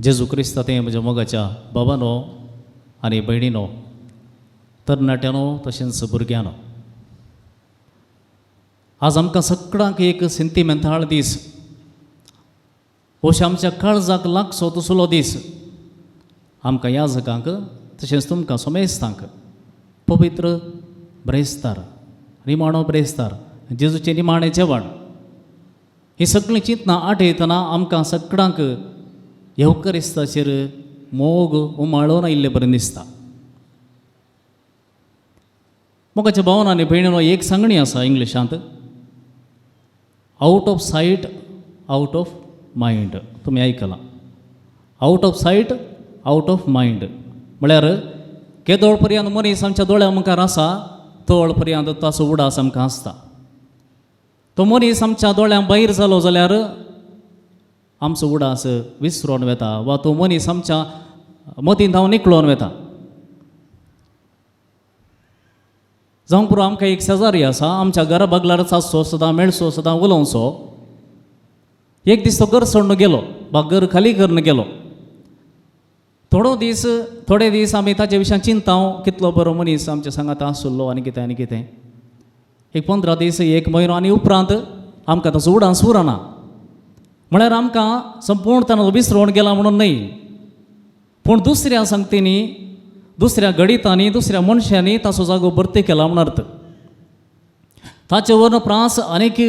जेजू क्रिस्ता तें म्हज्या मोगाच्या बाबानो आनी भयणीनो, तरणाट्यानो तशेंच भुरग्यांनो, आज आमकां सगळ्यांक एक सिंतिमेंताळ दीस, अशें आमच्या काळजाक लागचो तसलो दीस. आमकां याजकांक तशेंच तुमकां समेस्तांक पवित्र ब्रेस्तार, निमाणो ब्रेस्तार, जेजूचें निमाणें जेवण, ही सगळीं चिंतनां आठयतना आमकां सगळ्यांक येवकरिस्ताचेर मोग उमाळून आयिल्ले बरें दिसता. मोगाच्या भावन आनी भयणीनो, एक सांगणी आसा इंग्लिशांत, out of sight out of mind. तुमी आयकलां, out of sight out of mind म्हळ्यार केदोळ पर्यंत मनीस आमच्या दोळ्या मुखार आसा तोळ पर्यंत ताचो उडास आमकां आसता. तो मनीस आमच्या दोळ्यां भायर जालो जाल्यार आमचो उडास विसरोन वता वा तो मनीस आमच्या मतींत हांव निकळोन वता. जावंक पुरो, आमकां एक शेजारी आसा, आमच्या घरा बगलारच आसचो, सदां मेळचो, सदां उलोवचो. एक दीस तो घर सोडून गेलो वा घर खाली करून गेलो. थोडो दीस थोडे दीस आमी ताचे विशयान चिंता, कितलो बरो मनीस आमच्या सांगाता आसलो आनी कितें आनी कितें. एक 15 दीस, एक म्हयनो आनी उपरांत आमकां ताचो उडास उरना. म्हळ्यार आमकां संपूर्णतान विसरोन गेला म्हणून न्हय, पूण दुसऱ्या सांगतींनी, दुसऱ्या गणितांनी, दुसऱ्या मनशांनी ताचो जागो भरती केला म्हूण अर्थ. ताचे वरून प्रास आनीक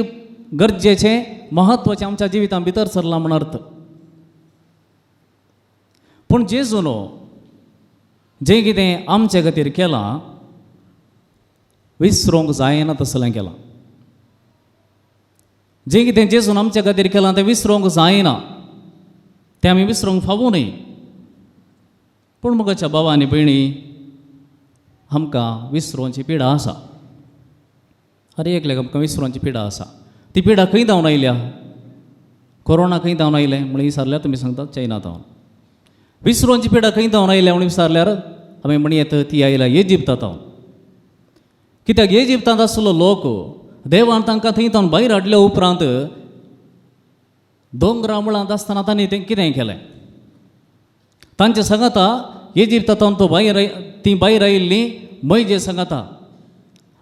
गरजेचें म्हत्वाचें आमच्या जिवितांत भितर सरलां म्हूण अर्थ. पूण जेजून जें कितें आमचे खातीर केलां विसरूंक जायना तसलें केलां. जें कितें जेजून आमचे खातीर केलां तें विसरूंक जायना, तें आमी विसरूंक फावो न्हय. पूण मोगाच्या भावा आनी भयणी, आमकां विसरोंची पिडा आसा. हर एकल्याक आमकां विसरोंची पिडा आसा. ती पिडा खंय धांवन आयल्या? कोरोना खंय धांवन आयलें म्हणून विचारल्यार तुमी सांगतात चायना धांवन. विसरोंची पिडा खंय धांवन आयल्या म्हणून विचारल्यार आमी म्हणयेत ती आयल्या इजिप्ता धांवन. कित्याक इजिप्तांत आसलो लोक देवान तांकां थंय धांवन भायर हाडल्या उपरांत दोंगरा मुळांत आसतना तांणी तें कितें केलें? तांचे सांगाता इजिप्तांत तो भायर ती भायर आयिल्ली मोयजे सांगाता,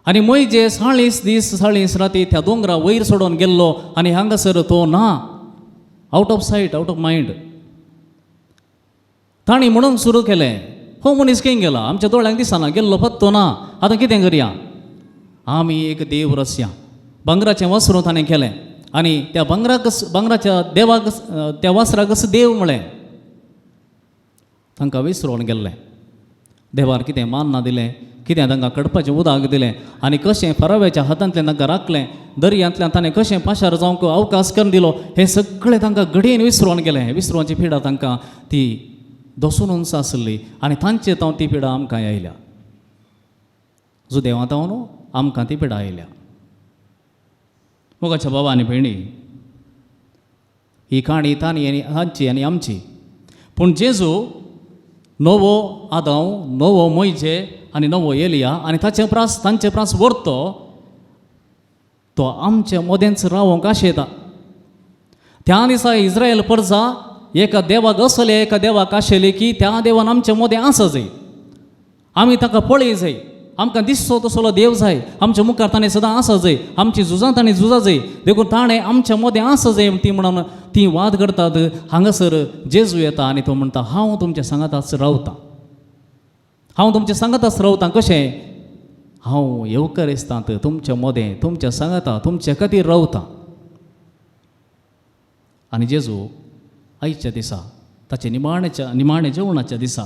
आनी मोयजे 40 दीस 40 राती त्या दोंगरा वयर सोडून गेल्लो आनी हांगासर तो ना, out of sight out of mind. तांणी म्हणूंक सुरू केलें, हो मनीस खंय गेला? आमच्या दोळ्यांक दिसना, गेल्लो पत्तो ना, आतां कितें करया? आमी एक देव रसया. भांगराचें वस्त्र ताणें केलें आनी त्या भांगराक, भांगराच्या देवाक, त्या वस्त्राक देव म्हळें. तांकां विसरोन गेल्लें. देवान कितें मान ना दिलें, कितें तांकां कडपाचें उदक दिलें आनी कशें फराव्याच्या हातांतल्यान तांकां राखलें, दर्यांतल्यान ताणें कशें पाशार जावंक अवकाश करून दिलो, हें सगळें तांकां घडयेन विसरोन गेलें. विसरोंची पिडा तांकां ती दसूनच आसली आनी तांचे तावन ती पिडा आमकां आयल्या. जुदेवा तावन आमकां ती पिडा आयल्या. मोगाच्या बाबा आनी भयणी, ही काणी तांणी आनी तांची आनी आमची. पूण जेजू नवो आदांव, नवो मोयजे आनी नवो एलिया आनी ताचे प्रास तांचे प्रास व्हरतो तो आमचे मदेंच रावोंक आशेता. त्या दिसा इस्रायल परजा एका देवाक असले एका देवाक आशिल्ली की त्या देवान आमचे मदें आसा जाय, आमी ताका पळय जाय, आमकां दिसचो तसलो देव जाय, आमच्या मुखार ताणें सदां आसा जाय, आमची झुजां ताणें झुजा जाय, देखून ताणें आमच्या मदें आसा जाय ती म्हणून ती वाद करतात. हांगासर जेजू येता आनी तो म्हणटा, हांव तुमच्या सांगाताच रावतां, हांव तुमच्या सांगाताच रावतां. कशें? हांव येवकरिस्तांत तुमच्या मदें, तुमच्या सांगाता, तुमच्या खातीर रावतां. आनी जेजू आयच्या दिसा ताचे निमाण्याच्या निमाणे जेवणाच्या दिसा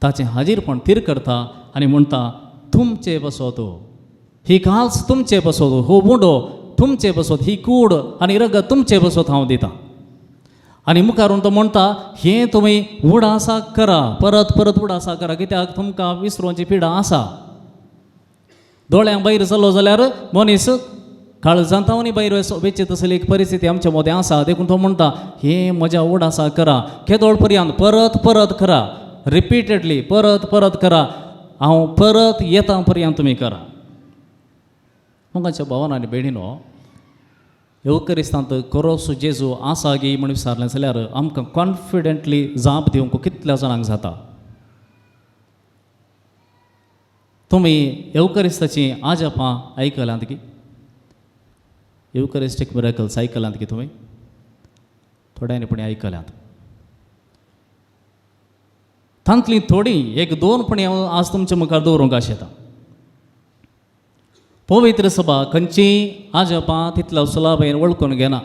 ताचें हाजीरपण थीर करता आनी म्हणटा, तुमचे बसत ही काल्स, तुमचे बसत हो उंडो, तुमचे बसत ही कूड आनी रगत तुमचे बसत हांव दितां. आनी मुखारून तो म्हणटा, हें तुमी उडासा करा, परत परत उडासा करा, कित्याक तुमकां विसरोंची पिडा आसा. दोळ्यां भायर जालो जाल्यार मनीस काळजांत आनी भायर वेचे तसली एक परिस्थिती आमच्या मदें आसा. देखून तो म्हणटा, हें म्हज्या उडासा करा, केदोळ पर्यंत परत परत करा, रिपिटेडली परत परत करा, हांव परत येता पर्यंत तुमी करा. मोगाच्या भावान आनी भयणीनो, येवकरिस्तांत खरोसो जेजू आसा गी म्हूण विचारलें जाल्यार आमकां कॉन्फिडंटली जाप दिवंक कितल्या जाणांक जाता? तुमी येवकरिस्ताचीं आजापां आयकल्यांत की? येवकरिस्टीक मिराकल्स आयकल्यांत की तुमी? थोड्यांनी पुणी आयकल्यांत. तांतलीं थोडीं एक दोन पुणी हांव आज तुमचे मुखार दवरूंक आशेतां. पवित्र सभा खंयचीय आजापां तितल्या सुलाभेन वळखून घेना.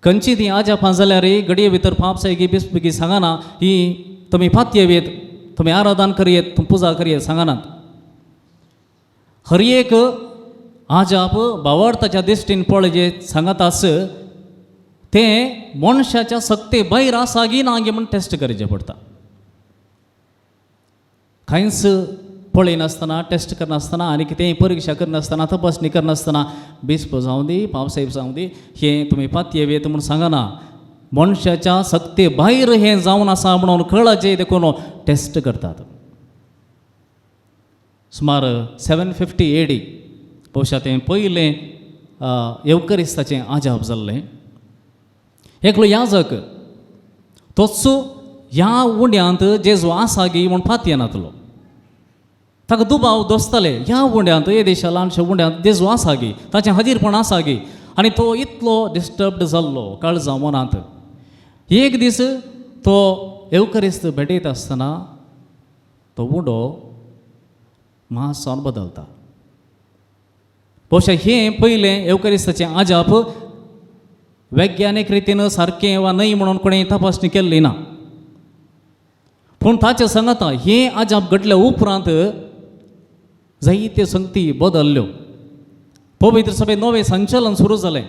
खंयची ती आजापां जाल्यार घडये भितर पाप सायगी बिस्पिकी सांगना, ही तुमी पातयेत, तुमी आराधन करयेत, तुमी पुजा करयेत सांगनात. हर एक आजाप भावार्थाच्या दिश्टीन पळय जे सांगतास तें मनशाच्या सक्ते भायर आसा गी ना गी म्हूण टेस्ट करचें पडटा. कांयच पळयनासतना, टेस्ट करनासतना आनी कितेंय परिक्षा करनासतना, तपासणी करनासतना बिस्प जावं दी, पावसाहेब जावं दी, हें तुमी पातयेत म्हूण सांगना. मनशाच्या सक्ते भायर हें जावन आसा म्हणून कळाचें देखून टेस्ट करतात. सुमार 750 AD बहुशा तें पयलें येवकरिस्ताचें आजाप जाल्लें. एकलो याजक तोच ह्या उंड्यांत जेजू आसा गी म्हूण पातयेनातलो. ताका दुबाव दोसताले, ह्या उंड्यांत, हे देशा ल्हानशा उंड्यांत जेजू आसा गी, ताचें हाजीरपण आसा गी. आनी तो इतलो डिस्टर्ब्ड जाल्लो काळजा मनांत. एक दीस तो येवकरिस्त भेटयता आसतना तो उंडो मांसान बदलता. बहुशा हें पयलें येवकरिस्ताचें आजाप वैज्ञानीक रितीन सारकें वा न्हय म्हणून कोणें तपासणी केल्ली ना. पूण ताचें सांगता हें आजाप घडल्या उपरांत जायत्यो संगती बदल्ल्यो. पवित्र सभेंत नवें संचलन सुरू जालें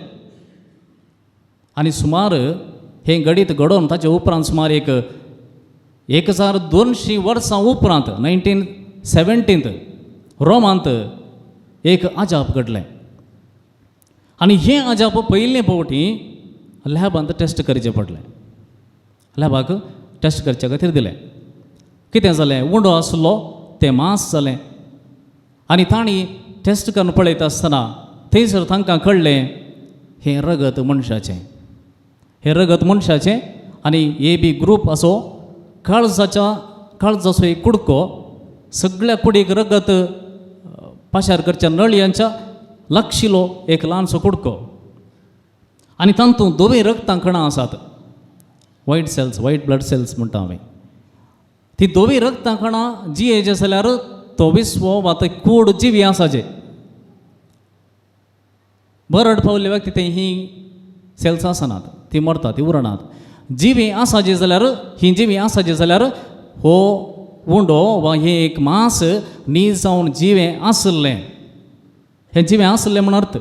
आनी सुमार हें घडीत घडोवन ताचे उपरांत सुमार एक 1200 वर्सां उपरांत 1917 रोमांत एक आजाप घडलें. आनी हें आजाप पयले फावटी लॅबांत टेस्ट करचें पडलें. लॅबाक टेस्ट करचे खातीर दिलें. कितें जालें, उंडो आसलो तें मांस जालें. आनी तांणी टेस्ट करून पळयता आसतना थंयसर तांकां कळ्ळें हें रगत मनशाचें, हें रगत मनशाचें. आनी ए बी ग्रूप असो काळजाच्या काळजाचो एक कुडको सगळ्या कुडीक रगत पाशार करच्या नळयांच्या लागशिलो एक ल्हानसो कुडको. आनी तातूंत धवीं रगतां कणां आसात, white cells, white blood cells म्हणटा आमी. ती धवीं रगतां कणां जियेचे जाल्यार तो विस्वो वा ते कूड जिवी आसाचे. बरड पावल्ले व्यक्ती ते ही सेल्स आसनात, ती मरतात, ती उरनात. जिवी आसाची जाल्यार, ही जिवी आसाची जाल्यार हो उंडो वा हें एक मांस नीज जावन जिवें आसलें, हें जिवें आसलें म्हूण अर्थ.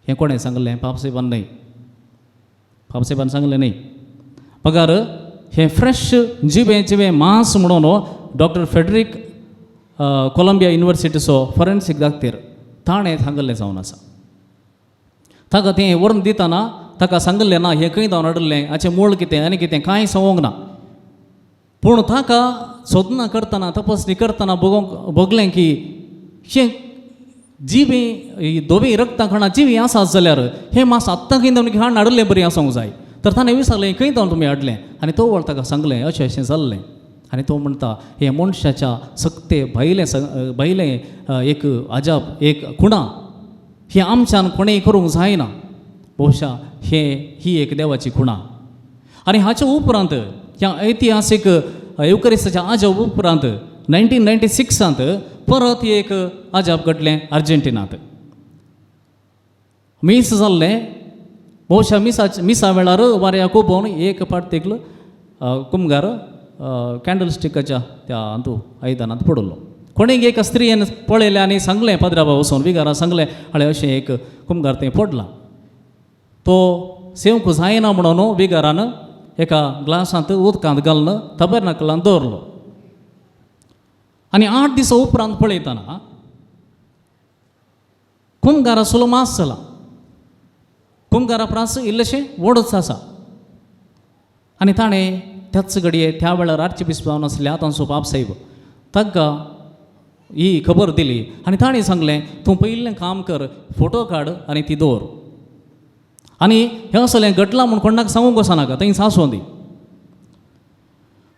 हें कोणें सांगलें? पापसाहेबान न्हय, पापसाहेबान सांगलें न्हय. बगर हें फ्रेश जिवें जिवें मांस म्हणून डॉक्टर फेडरीक कोलंबिया युनिवर्सिटीचो फॉरेन्सीक दाक्तेर ताणें सांगल्लें जावन आसा. ताका तें व्हरून दितना ताका सांगल्लें ना हें खंय धांवन हाडिल्लें, हाचें मूळ कितें आनी कितें कांय सांगूंक ना. पूण ताका सोदना करतना, तपासणी करतना भोगलें की हें जिवीं ही धवीं रगतां कणां जिवीं आसात जाल्यार हें मांस आत्तां खंय धांवन हाडून हाडिल्लें बरीं आसूंक जाय. तर ताणें विचारलें खंय धांवन तुमी हाडलें? आनी तो वळ ताका सांगलें अशें अशें जाल्लें. आनी तो म्हणटा हें मनशाच्या सक्ते भायलें भायलें एक अजाप, एक खुणा, हें आमच्यान कोणेंय करूंक जायना. बहुशा हें ही एक देवाची खुणा. आनी हाच्या उपरांत ह्या ऐतिहासीक येवकरिस्ताच्या आजाप उपरांत 1996 परत एक अजाप घडलें अर्जेंटिनांत. मीस जाल्लें, बहुशा मिसा वेळार वाऱ्याक उबोवन एक पार्टिकल कुमगार कॅन्डल स्टिकाच्या त्या हातूंत आयदनांत पडिल्लो. कोणें एका स्त्रियेन पळयलें आनी सांगलें, पाद्रा वचून विगारा सांगलें, हळे अशें एक कुमगार थंय पडला, तो सेवंक जायना म्हणून विगारान एका ग्लासांत उदकांत घालून तबेरनाकलांत दवरलो. आनी 8 दिसां उपरांत पळयतना कुमगार आसलो मास जाला, कुमगारा प्रास इल्लेशें वडच आसा. आनी ताणें त्याच घडये त्या वेळार आर्चबिस्प जावन आसले आतांचो पापसाहेब तांकां ही खबर दिली आनी ताणें सांगलें तूं पयलें काम कर, फोटो काड आनी ती दवर आनी हें असलें घडलां म्हूण कोणाक सांगूंक वचनाका, थंयच आसूं दी.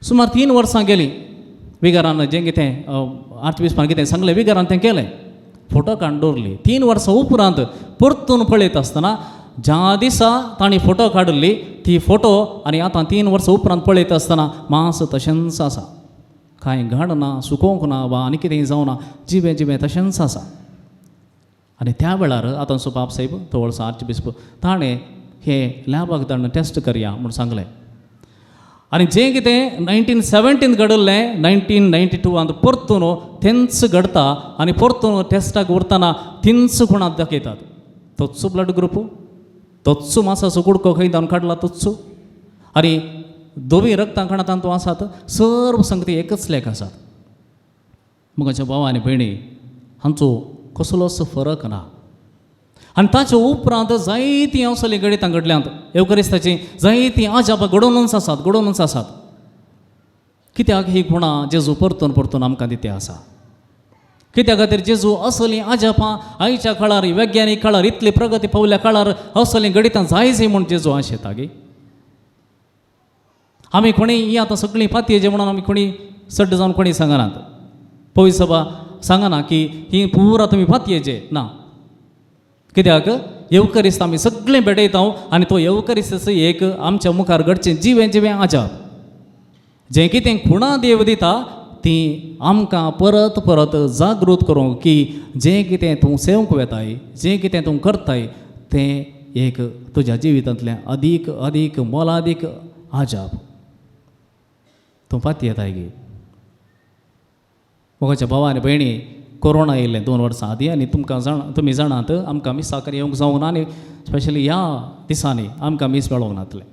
सुमार 3 वर्सां गेलीं. विगारान जें कितें आर्चबिस्पान कितें सांगलें विगारान तें केलें, फोटो काडून दवरली. 3 वर्सां उपरांत परतून पळयता आसतना ज्या दिसा तांणी फोटो काडिल्ली ती फोटो आनी आतां 3 वर्सां उपरांत पळयता आसतना मांस तशेंच आसा, कांय घाण ना, सुकोवंक ना वा आनी कितेंय जावं ना, जिवें जिवें तशेंच आसा. आनी त्या वेळार आतांचो बाप साहेब तवळचो आर्चबिस्प ताणें हें लॅबाक धाडून टेस्ट करया म्हूण सांगलें. आनी जें कितें 1917 घडिल्लें 1992 परतून तेंच घडता आनी परतून टेस्टाक उरतना तींच खुणां दाखयतात. तोच ब्लड ग्रुप, तोच मासाचो कुडको खंय धांवन काडला तोच, आनी दोवी रक्तां कणां तातूंत आसात, सर्व संगती एकच लेख आसात. म्हज्या भाव आनी भयणी हांचो कसलोच फरक ना. आनी ताचे उपरांत जायतीं असलीं घडितां घडल्यांत, येवकरिस्ताचीं जायतीं अजापां घडोवनच आसात, घडोवनच आसात. कित्याक ही गुणां जेजू परतून परतून आमकां दिते आसा? कित्या खातीर जेजू असलीं अजापां आयच्या काळार, वैज्ञानीक काळार, इतली प्रगती पावल्या काळार असलीं घडितां जाय जाय म्हूण जेजू आशेता गे? आमी कोणी ही आतां सगळीं पातयेचे म्हणून आमी कोणी सड्ड जावन कोणी सांगनात, पयस सभा सांगना की ही पुरा तुमी पातयेचे ना. कित्याक येवकरिस्त आमी सगळें भेटयता आनी तो येवकरिस्त एक आमच्या मुखार घडचें जिवें जिवें अजाप, जें कितें खुणां देव दिता ती आमकां परत परत जागृत करूंक की जें कितें तूं सेवंक वेताय, जें कितें तूं करताय तें एक तुज्या जिवितांतलें अदीक अदीक मोलादीक अजाप. तूं पातयेताय गे? मोगाच्या भावा आनी भयणी, कोरोना येयल्लें 2 वर्सां आदीं आनी तुमकां जाणा, तुमी जाणात आमकां मिसाक येवंक जावंक ना आनी स्पेशली ह्या दिसांनी आमकां मीस मेळोंक नातलें.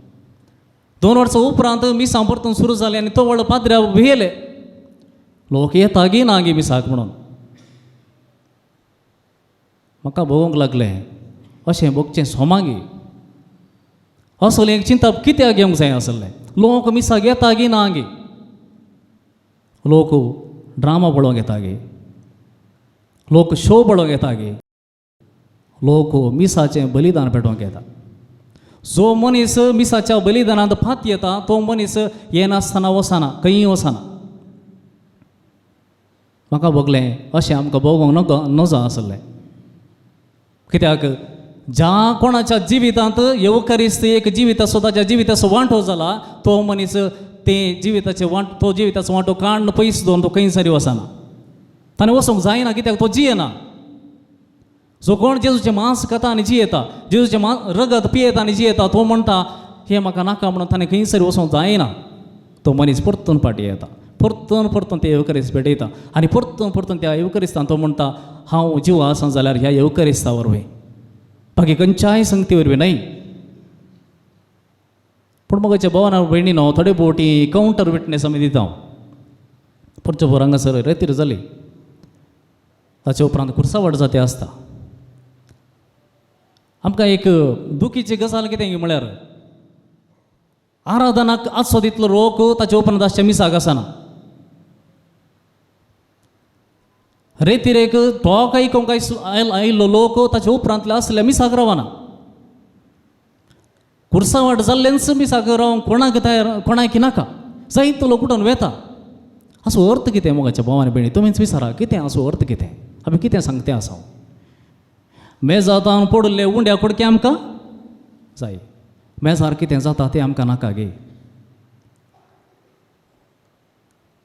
2 वर्सां उपरांत मिसां परतून सुरू जालें आनी तो व्हडलो पाद्र्याव भियेले, लोक येता गी ना गी मिसाक म्हणून. म्हाका भोगोवंक लागलें अशें भोगचें सोमागी, असलें एक चिंतप कित्याक घेवंक जाय आसलें? लोक मिसाक येता गी ना गी, लोक ड्रामा पळोवंक येता गे, लोक शो पळोवंक येता गे, लोक मिसाचें बलिदान पेटोवंक येता. जो मनीस मिसाच्या बलिदानांत फात येता तो मनीस येनासतना वचना, खंयी वचना. म्हाका भोगलें अशें आमकां भोगोवंक नको नजो आसलें. कित्याक ज्या कोणाच्या जिवितांत येवकरिस्त एक जिविताचो ताच्या जिविताचो वांटो जाला तो मनीस ते जिविताचे वांट तो जिविताचो वांटो काडून पयस दवरून तो खंय सरी वचना, ताणें वचूंक जायना कित्याक तो जियेना. जो कोण जेजूचें मांस खाता आनी जियेता, जेजूचें रगत पियेता आनी जियेता, तो म्हणटा हें म्हाका नाका म्हणून ताणें खंय सरी वचूंक जायना. तो मनीस परतून फाटीं येता, परतून परतून ते येवकरिस्त भेटयता आनी परतून परतून त्या येवकरिस्तान तो म्हणटा हांव जीव आसा जाल्यार ह्या येवकरिस्ता वरवीं, बाकी खंयच्याय संगती वरवीं न्हय. पूण म्हज्या भावान भयणीनो थोडे बोटी कावंटर विटनेस आमी दिता. पुरचे भोर हांगासर रेतीर जाली, ताचे उपरांत खुर्सावाट जाती आसता. आमकां एक दुखीची गजाल कितें म्हळ्यार आराधनाक आसो तितलो रोक ताचे उपरांत आसच्या मिसाक आसना. रेतिरेक टोक आयकूंक आयिल्लो लोक ताचे उपरांतले आसल्या मिसाक रावना. खुर्सावाट जाल्लेंच मिसाक रावंक कोणाक तयार, कोणाक नाका, जायतो लोक उठून वेता. असो अर्थ कितें मोगाच्या भाव आनी भयणी, तुमीच विचारा कितें असो अर्थ कितें, आमी कितें सांगते आसा? मेजातान पडिल्ले उंड्या कुडके आमकां जाय, मेजार कितें जाता तें आमकां नाका गे.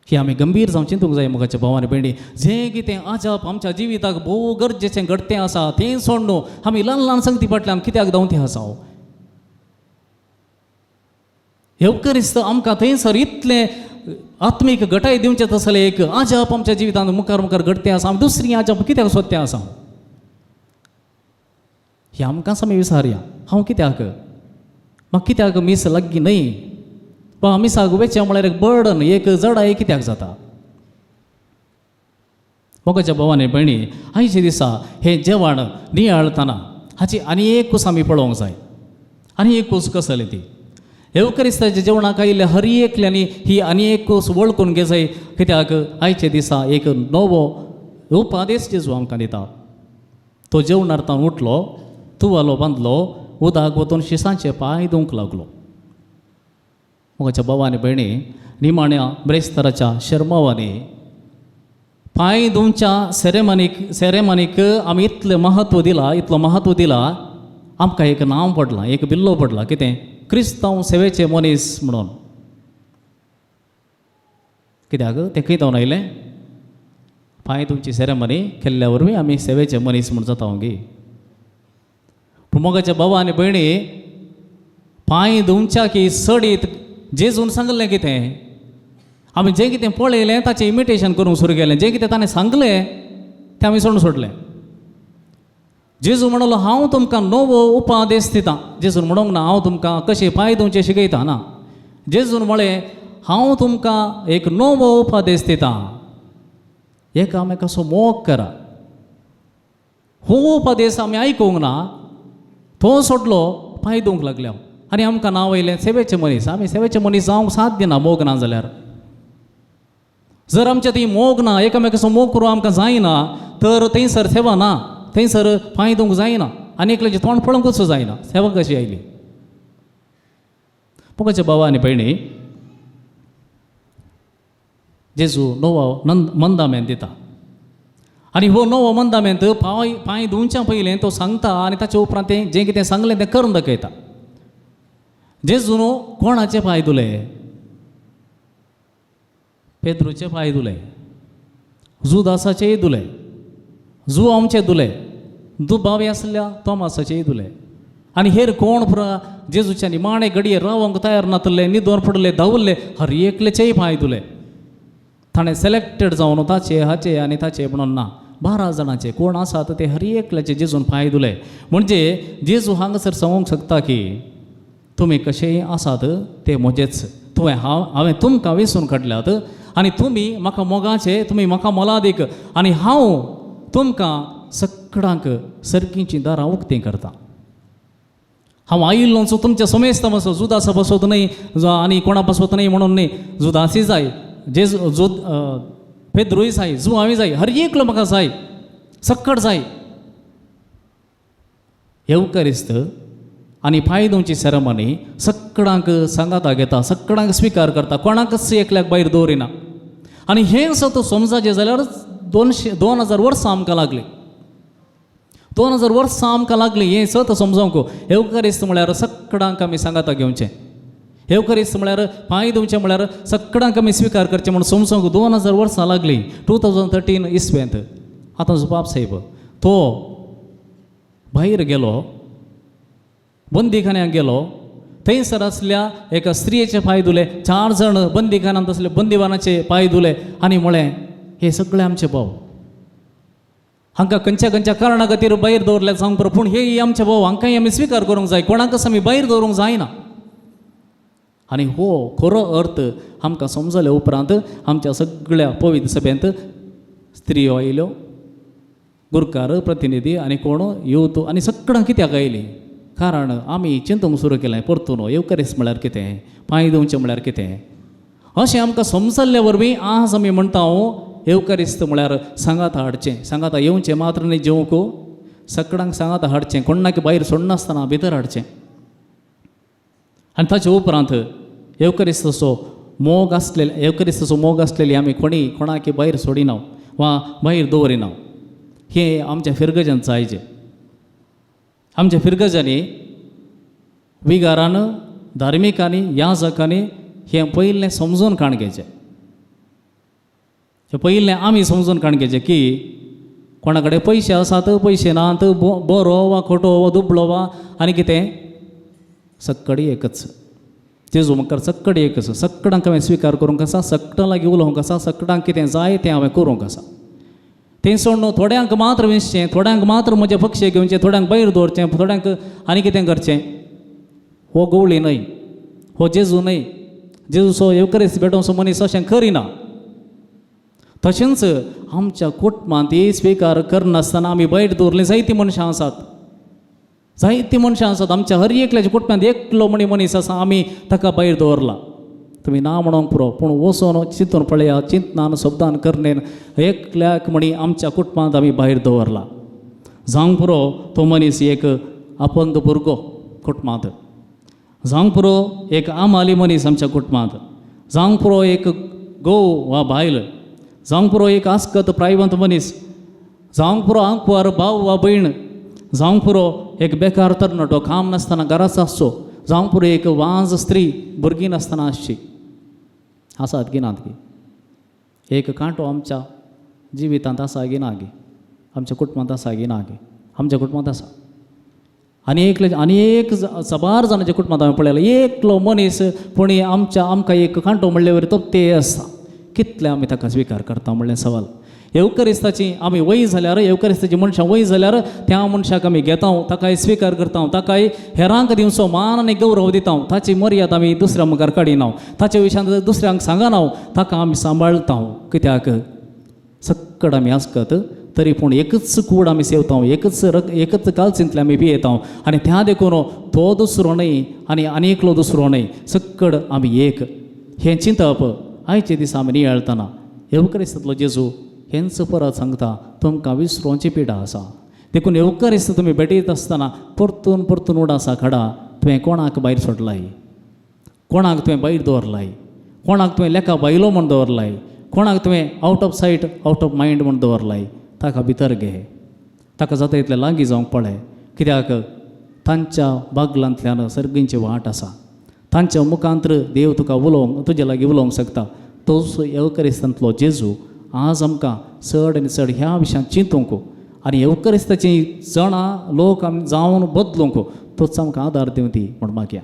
ही आमी गंभीर जावन चिंतूंक जाय मोगाच्या भाव आनी भयणी. जें कितें अजाप आमच्या जिविताक भोव गरजेचें घडतें आसा तें सोडून आमी ल्हान ल्हान संगती फाटल्यान कित्याक धांवते आसा? येवकरिस्त आमकां थंयसर इतलें आत्मीक घटाय दिवचें तसलें एक अजाप आमच्या जिवितांत मुखार मुखार घडतें आसा, आमी दुसरी अजाप कित्याक सोदतें आसा? हें आमकांच आमी विचारया, हांव कित्याक, म्हाका कित्याक मीस लागीं न्हय वा मिसाक वेचें म्हळ्यार एक बर्डन, एक जडाय कित्याक जाता? मोगाच्या भावानी भयणी, आयच्या दिसा हें जेवण नियाळतना हाची आनी एक कूस आमी पळोवंक जाय. आनी एक कूस कसली ती येवकरिस्ताच्या जेवणाक आयिल्ल्या हर एकल्यांनी ही आनी एक कूस वळखून घेजाय. कित्याक आयच्या दिसा एक नवो उपदेश जेजू आमकां दिता. तो जेवणार तावन उठलो, तुवालो बांदलो, उदक वतून शिसांचे पांय धुवंक लागलो. मोगाच्या भावा आनी भयणी, निमाण्या ब्रेस्ताराच्या शर्मावांनी पांय धुवच्या सेरेमनीक आमी इतलें महत्व दिलां, इतलो महत्व दिलां, आमकां एक नांव पडलां, एक बिल्लो पडला, कितें? क्रिस्तांव सेवेचे मनीस म्हणून. कित्याक तें खंय जावन आयलें? पांय तुमची सेरेमनी केल्ल्या वरवीं आमी सेवेचे मनीस म्हूण जाता गी. पूण मोगाच्या भावा आनी भयणी, पांय धुवच्या की सडीत जेजून सांगलें कितें? आमी जें कितें पळयलें ताचें इमिटेशन करूंक सुरू केलें, जें कितें ताणें सांगलें तें आमी सोडून सोडलें. जेजू म्हणलो, हांव तुमकां नवो उपदेश दितां. जेजून म्हणूंक ना हांव तुमकां कशें पांय धुवचें शिकयता, ना. जेजून म्हळें, हांव तुमकां एक नवो उपदेश दितां, एकामेकाचो मोग करा. हो उपदेश आमी आयकूंक ना, तो सोडलो, पांय धुवंक लागले. आनी आमकां नांव आयलें सेवेचे मनीस. आमी सेवेचे मनीस जावंक साथ दिना मोग ना जाल्यार. जर आमच्या ती मोग ना, एकामेकाचो मोग करूं आमकां जायना, तर थंयसर सेवा ना, थंयसर पांय धुवंक जायना, आनी एकल्याचें तोंड पळोवंकूच जायना. सेवा कशी आयली? मोगाचे भावा आनी भयणी, जेजू नवो नंद मंदामेंत दिता आनी हो नवो मंदामेंत पांय धुवच्या पयलें तो सांगता आनी ताचे उपरांत तें जें कितें सांगलें तें करून दाखयता. जेजून कोणाचे पांय धुले? पेद्रूचे पांय धुले, जुदासाचेय धुले, जुआमचे धुले, दुबावी आसल्या तोमासाचेय धुले. आनी हेर कोण पुरा जेजूच्या निमाणे घडये रावंक तयार नातले, न्हिदोन पडले, धांवल्ले, हर एकल्याचेय पांय धुले. ताणें सिलेक्टेड जावन ताचे हाचे आनी ताचे म्हणून ना, 12 जाणांचे कोण आसात ते हर एकल्याचे जेजून पांय धुले. म्हणजे जेजू हांगासर सांगूंक शकता की तुमी कशेय आसात ते म्हजेच, तुवें हांवें तुमकां वेंचून काडल्यात आनी तुमी म्हाका मोगाचे, तुमी म्हाका मोलादीक, आनी हांव तुमकां सगळ्यांक सर्गीचीं दारां उक्तीं करता. हांव आयिल्लोंचो तुमच्या समेस्ता पासत, जुदासा पासत न्हय आनी कोणा पासत न्हय म्हणून न्हय, जुदासी जाय, जेजू जुद पेद्रूय जाय, जुआंवूय जाय, हर एकलो म्हाका जाय, सक्कड जाय. येवकारिस्त आनी पांय धुवची सेरेमनी सगळ्यांक सांगाता घेता, सगळ्यांक स्विकार करता, कोणाकच एकल्याक भायर दवरिना. आनी हें सत समजाचें जाल्यार 2000 वर्सां आमकां लागलीं, 2000 वर्सां आमकां लागलीं हें सत समजोंक. येवकारिस्त म्हळ्यार सगळ्यांक आमी सांगाता घेवचें, येवकारिस्त म्हळ्यार पांय धुवचें म्हळ्यार सगळ्यांक आमी स्विकार करचें म्हूण समजोंक 2000 वर्सां लागलीं. 2013 इस्वेंत आतां बाप साहेब तो भायर गेलो, बंदीखान्याक गेलो, थंयसर आसल्या एका स्त्रियेचे पांय धुले, 4 जाण बंदीखान्यांत आसले बंदीवानाचे पांय धुले आनी म्हळें, हे सगळे आमचे भाव, हांकां खंयच्या खंयच्या कारणा खातीर भायर दवरले जावंक पुरो, पूण हे आमचे भाव, हांकांय आमी स्विकार करूंक जाय, कोणाकच आमी भायर दवरूंक जायना. आनी हो खरो अर्थ आमकां समजले उपरांत आमच्या सगळ्या पवित्र सभेंत स्त्रियो आयल्यो, गुरकार प्रतिनिधी आनी कोण यूथ आनी सगळ्यां कित्याक आयलीं? कारण आमी चिंतूंक सुरू केलें परतून येवकारिस्त म्हळ्यार कितें, पांय धुवचें म्हळ्यार कितें, अशें आमकां समजल्ले वरवीं आज आमी म्हणटा येवकारिस्त म्हळ्यार सांगाता हाडचें, सांगाता येवचें मात्र न्हय जेवंक, सगळ्यांक सांगाता हाडचें, कोणाक भायर सोडनासतना भितर हाडचें. आनी ताचे उपरांत येवकारिस्ताचो मोग आसलेले, येवकारिस्ताचो मोग आसलेली आमी कोणी कोणाक भायर सोडिना वा भायर दवरिना. हें आमच्या फिरगजान जायचें. आमच्या फिरगजांनी विगारान, धार्मिकांनी, याजकांनी हें पयलें समजून काण घेवचें, हें पयलें आमी समजून काण घेवचें की कोणा कडेन पयशे आसात, पयशे नात, बरो वा खोटो वा दुबळो वा आनी कितें, सक्कडी एकच. जेजू मुखार सक्कडी एकच, सगळ्यांक हांवें स्विकार करूंक आसा, सगळ्यां लागीं उलोवंक आसा, सगळ्यांक कितें जाय तें हांवें करूंक आसा. तें सोडून थोड्यांक मात्र वेंचचें, थोड्यांक मात्र म्हजें पक्षे घेवचें, थोड्यांक भायर दवरचें, थोड्यांक आनी कितें करचें, हो गवळी न्हय, हो जेजू न्हय. जेजूचो येवकारिस्त भेटोवचो मनीस अशें करिना. तशेंच आमच्या कुटुंबांत स्विकार करनासतना आमी भायर दवरलीं जायतीं मनशां आसात, जायतीं मनशां आसात. आमच्या हर एकल्याच्या कुटुंबांत एकलो म्हणी मनीस आसा, आमी ताका भायर दवरला. तुमी ना म्हणोंक पुरो, पूण वचोन चिंतून पळया, चिंतनान शब्दान करणेन एकल्याक म्हणी आमच्या कुटुंबांत आमी भायर दवरला. जावंक पुरो तो मनीस एक अपंग भुरगो कुटुंबांत, जावंक पुरो एक आमाली मनीस आमच्या कुटुंबांत, जावंक पुरो एक घोव वा बायल, जावंक पुरो एक आस्कत प्रायवंत मनीस, जावंक पुरो आंकवार भाव वा भयण, जावंक पुरो एक बेकार तरणाटो काम नासतना घराच आसचो, जावंक पुरो एक वांज स्त्री भुरगीं नासतना आसची. आसात की नात गी? एक कांटो आमच्या जिवितांत आसा की ना गी? आमच्या कुटुंबांत आसा की ना गी? आमच्या कुटुंबांत आसा. आनी एकले आनी एक साबार जाणांच्या कुटुंबांत हांवें पळयलां, एकलो मनीस पूण आमच्या आमकां एक कांटो म्हणले वरी तो ते आसता. कितले आमी ताका स्विकार करता म्हणलें सवाल. येवकरिस्ताची आमी वय जाल्यार, येवकरिस्ताची मनशां वय जाल्यार त्या मनशाक आमी घेता, ताकाय स्विकार करता, ताकाय हेरांक दिवचो मान आनी गौरव दिता, ताची मर्याद आमी दुसऱ्या मुखार काडिना, ताचे विशयांत दुसऱ्यांक सांगना, ताका आमी सांबाळता. कित्याक सक्कड आमी आसकत तरी पूण एकच कूड आमी सेवता, एकच एकच कालचींतले आमी पियेता आनी त्या देखून तो दुसरो न्हय आनी आनी एकलो दुसरो न्हय, सक्कड आमी एक. हें चिंतप आयचे दिसा आमी नियाळतना येवकरिस्तांतलो जेजू हेंच परत सांगता, तुमकां विसरोंची पिडा आसा, देखून येवकरिस्त तुमी भेटयत आसतना परतून परतून उडासा काडा, तुवें कोणाक भायर सोडलाय, कोणाक तुवें भायर दवरलाय, कोणाक तुवें लेखा भायलो म्हूण दवरलाय, कोणाक तुवें out of sight out of mind म्हूण दवरलाय, ताका भितर घे, ताका जाता इतलें लागीं जावंक पळय. कित्याक तांच्या बागलांतल्यान सर्गींची वाट आसा, तांच्या मुखांतर देव तुका उलोवंक, तुजे लागीं उलोवंक शकता. तोच येवकरिस्तांतलो जेजू आज आमकां चड आनी चड ह्या विशयांत चिंतूंक आनी येवकरिस्ताची जाणां लोक आमी जावन बदलूंक तोच आमकां आदार दिवं ती म्हूण मागया.